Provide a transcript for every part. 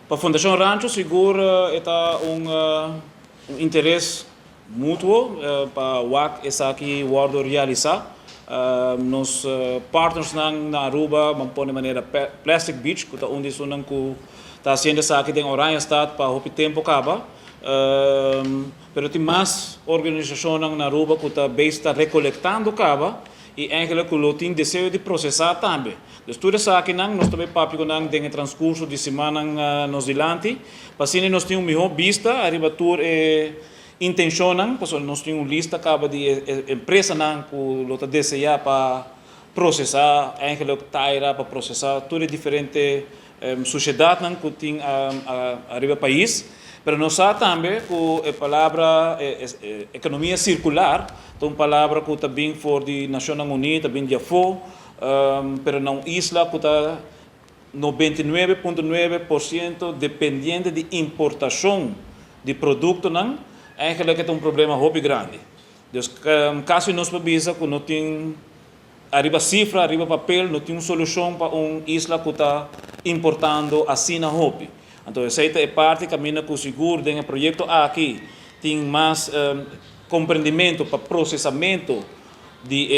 Pa Fundashon Rancho, sigur ta un interes mutuo pa wak esaki wordo realisá. Nos partners na Aruba, ban pone manera Plastic Beach, ku ta unda nan ku ta hasiendo esaki den Oranjestad pa hopi tempu kaba. Pero tin mas organisashon na Aruba ku ta bes ta rekolektando kaba i eigenlijk lo tin deseo di prosesá tambe. Dus tur esaki nan, nos tambe papia ku nan den transkurso di siman nos dilanti, pa asina nos tin un mihó bista ariba tur e intenshon, pasobra nos tin un lista kaba di empresa nan ku lo ta deseá pa prosesá eigenlijk taira, pa prosesá tur e diferente sushedat nan ku tin ariba pais. Pero nos sa tambe ku e palabra ekonomia sirkular ta un palabra ku ta bin for di Nashonnan Uní, ta bin di afó, pero na un isla ku ta 99,9% dependiente di importashon di produktonan, eigenlijk ta un problema hopi grandi. Dus kasi nos por bisa ku no tin ariba sifra, ariba papel, no tin un solushon pa un isla ku ta importando asina hopi. Anto, esei ta e parti kaminda ku sigur den e proyekto aki tin mas komprendementu pa prosesamentu di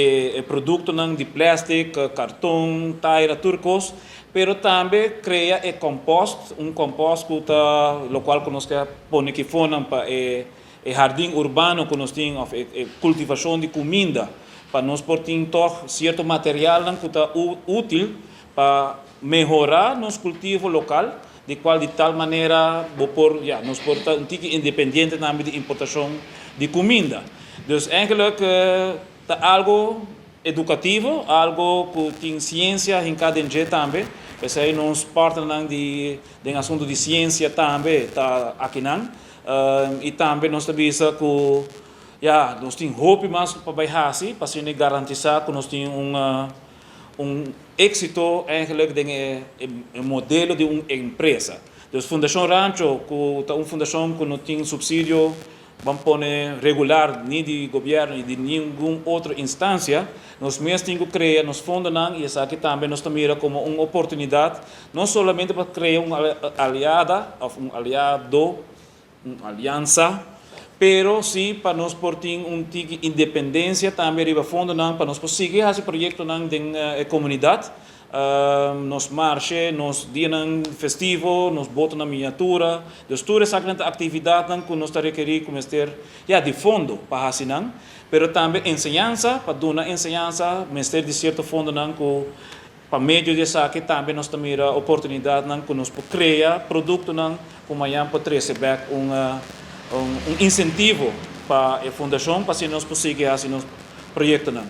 produktonan di plastic, karton, taira, tur kos, pero tambe krea e compost, un compost ku ta lokual ku nos ke pone aki fonan pa e hardin urbano ku nos tin, òf e kultivashon di kuminda, pa nos por tin toch sierto material ku ta útil pa mehorá nos kultivo lokal, di kual di tal manera bo por, ja, nos por ta un tiki independiente tambe di importashon di kuminda. Dus eigenlijk ta algu edukativo, algu ku tin siensia hinká den tambe. Esei nos partner di asuntu di siensia tambe ta akinan. I tambe nos ta bisa ku, ja, nos tin hopi mas pa bai hasi, pa asina garantisá ku nos tin un éksito eigenlijk den e modelo di un empresa. Dus Fundashon Rancho, ku ta un fundashon ku no tin supsidio, ban pone, regular, ni di gobièrnu ni di ningun otro instansia, nos mes tin ku krea nos fondonan i esaki tambe nos ta mira komo un oportunidat, no solamente pa krea un aliada, òf un aliado, un aliansa, pero sí pa nos por tin un tiki independensia tambe riba fondonan, pa nos por sigui hasi proyektonan den komunidat, nos marshe, nos dianan festivo, nos botonan miniatura, dus tur esaki aktividatnan ku nos ta rekerí ku mester, ja, di fondo pa hasi nan, pero tambe enseñansa, pa duna enseñansa, mester di sierto fondonan ku pa medio di esaki tambe nos ta mira oportunidatnan ku nos por krea produktonan ku mañan por trese bèk un insentivo pa e fundashon pa asina nos por sigui hasi nos proyektonan.